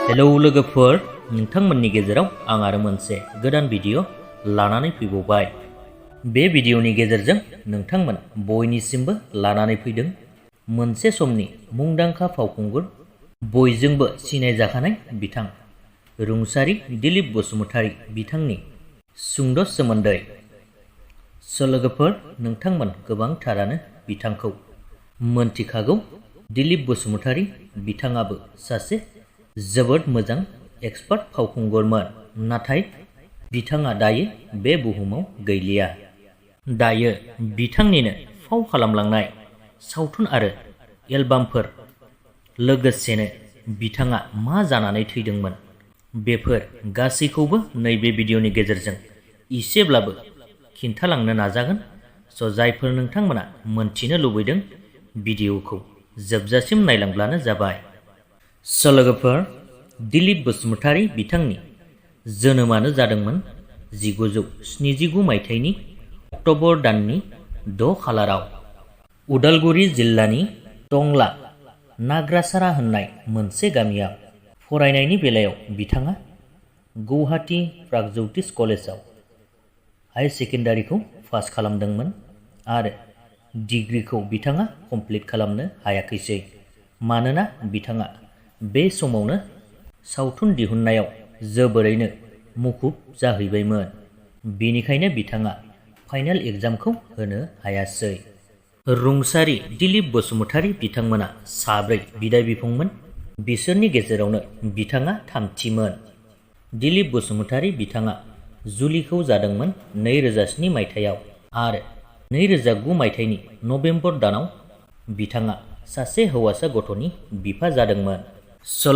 Hello लोगोफोर, नोंथांमोननि गेजेराव आं आरो मोनसे गोदान भिडिअ लानानै फैबावबाय। बे भिडिअनि गेजेरजों नोंथांमोन बयनिसिमबो लानानै फैदों मोनसे समनि मुंदांखा फावखुंगुर, बयजोंबो सिनायजाखानाय बिथां रुंसारि दिलीप बसुमतारी बिथांनि सुंद' सोमोन्दै। लोगोफोर, नोंथांमोन गोबांथारानो बिथांखौ मोनथिखागौ। दिलीप बसुमतारी बिथाङाबो सासे जोबोद मोजां एक्सपार्ट फावखुंगुरमोन, नाथाय बिथाङा दायो बे बुहुमाव गैलिया। दायो बिथांनिनो फाव खालामलांनाय सावथुन आरो एलबामफोर, लोगोसेनो बिथाङा मा जानानै थैदोंमोन, बेफोर गासैखौबो नैबे भिडिअनि गेजेरजों एसेब्लाबो खिन्थालांनो नाजागोन। जायफोर नोंथांमोना मोनथिनो लुबैदों, भिडिअखौ जोबजासिम नायलांब्लानो जाबाय। लोगोफोर, दिलीप बसुमतारी बिथांनि जोनोमानो जादोंमोन 1979 मायथाइनि अक्ट'बर दाननि 6 खालाराव उदालगुरि जिल्लानि टंला नाग्रासारा होननाय मोनसे गामियाव। फरायनायनि बेलायाव बिथाङा गुवाहाटी प्रागज्यतिष कलेजाव हाई सेकेन्डारिखौ पास खालामदोंमोन आरो डिग्रीखौ बिथाङा कमप्लिट खालामनो हायाखैसै, मानोना बिथाङा बे समावनो सावथुन दिहुननायाव जोबोरैनो मुखुब जाहैबायमोन। बेनिखायनो बिथाङा फाइनाल एग्जामखौ होनो हायासै। रुंसारि दिलीप बसुमतारी बिथांमोना साब्रै बिदा बिफंमोन। बिसोरनि गेजेरावनो बिथाङा थामथिमोन। दिलीप बसुमतारी बिथाङा जुलिखौ जादोंमोन 2007 मायथाइयाव आरो 2009 मायथाइनि नभेम्बर दानाव बिथाङा सासे हौवासा गथ'नि बिफा जादोंमोन।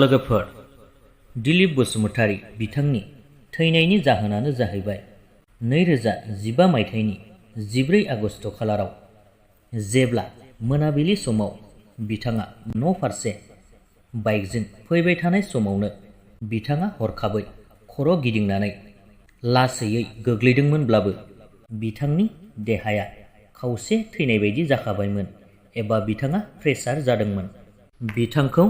लोगोफोर, दिलीप बसुमतारी बिथांनि थैनायनि जाहोनानो जाहैबाय 2015 मायथाइनि 14 आगस्ट खालाराव जेब्ला मोनाबिलि समाव बिथाङा न' फारसे बाइकजों फैबाय थानाय समावनो बिथाङा हरखाबै खर' गिदिंनानै लासैयै गोग्लैदोंमोनब्लाबो बिथांनि देहाया खावसे थैनाय बायदि जाखाबायमोन एबा बिथाङा प्रेसार जादोंमोन। बिथांखौ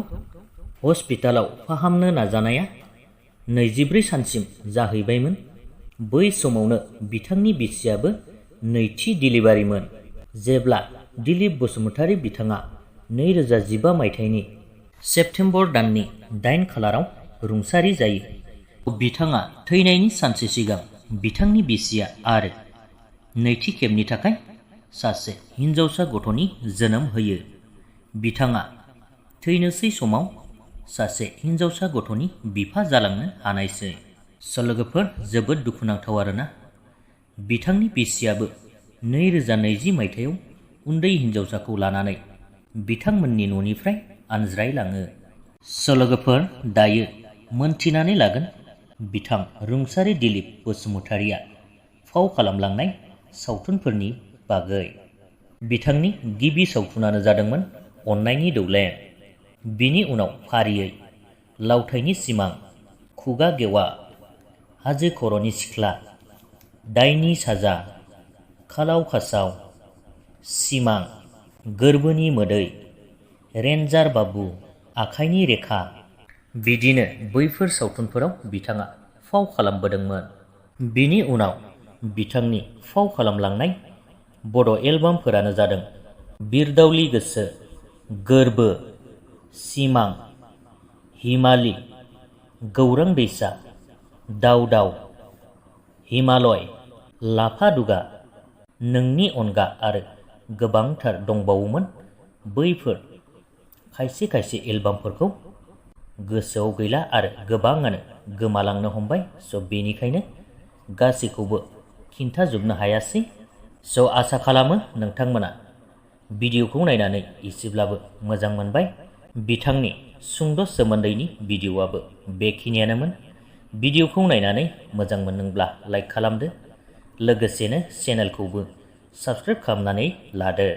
हस्पिटालाव फाहामनो नाजानाया 24 सानसिम जाहैबायमोन। बै समावनो बिथांनि बिसियाबो नैथि डिलिभारिमोन। जेब्ला दिलीप बसुमतारी बिथाङा 2015 मायथाइनि सेप्तेम्बर दाननि 8 खालाराव रुंसारि जायो, बिथाङा थैनायनि सानसे सिगां बिथांनि बिसिया आरो नैथि खेबनि थाखाय सासे हिनजावसा गथ'नि जोनोम होयो। बिथाङा थैनोसै समाव सासे हिनजावसा गथ'नि बिफा जालांनो हानायसै। लोगोफोर, जोबोद दुखुनांथाव आरोना। बिथांनि बिसियाबो 2020 मायथाइयाव उन्दै हिनजावसाखौ लानानै बिथांमोननि न'निफ्राय आनज्रायलाङो। लोगोफोर, दायो मोनथिनानै लागोन बिथां रुंसारि दिलीप बसुमतारीया फाव खालामलांनाय सावथुनफोरनि बागै। बिथांनि गिबि सावथुनानो जादोंमोन अननायनि दौलें। बिनि उनाव फारियै लावथाइनि सिमां, खुगा गेवा, हाजो खर'नि सिख्ला, दायनि साजा, खालाव खासाव, सिमां, गोरबोनि मोदै, रेन्जार बाबु, आखाइनि रेखा, बिदिनो बैफोर सावथुनफोराव बिथाङा फाव खालामबोदोंमोन। बिनि उनाव बिथांनि फाव खालामलांनाय बड' एलबामफोरानो जादों बिरदावलि गोसो, गोरबो, सिमां, हिमालि, गौरां दैसा, दाव दाव, हिमालय, लाफा दुगा, नोंनि अनगा आरो गोबांथार दंबावोमोन। बैफोर खायसे खायसे एलबामफोरखौ गोसोआव गैला आरो गोबाङानो गोमालांनो हमबाय। बेनिखायनो गासैखौबो खिन्थाजोबनो हायासै। आसा खालामो नोंथांमोना भिडिअखौ नायनानै एसेब्लाबो मोजां मोनबाय। बिथांनि सुंद' सोमोन्दैनि भिडिअआबो बेखिनियानोमोन। भिडिअखौ नायनानै मोजां मोनदोंब्ला लाइक खालामदो, लोगोसेनो चेनेलखौबो साबस्क्राइब खालामनानै लादो।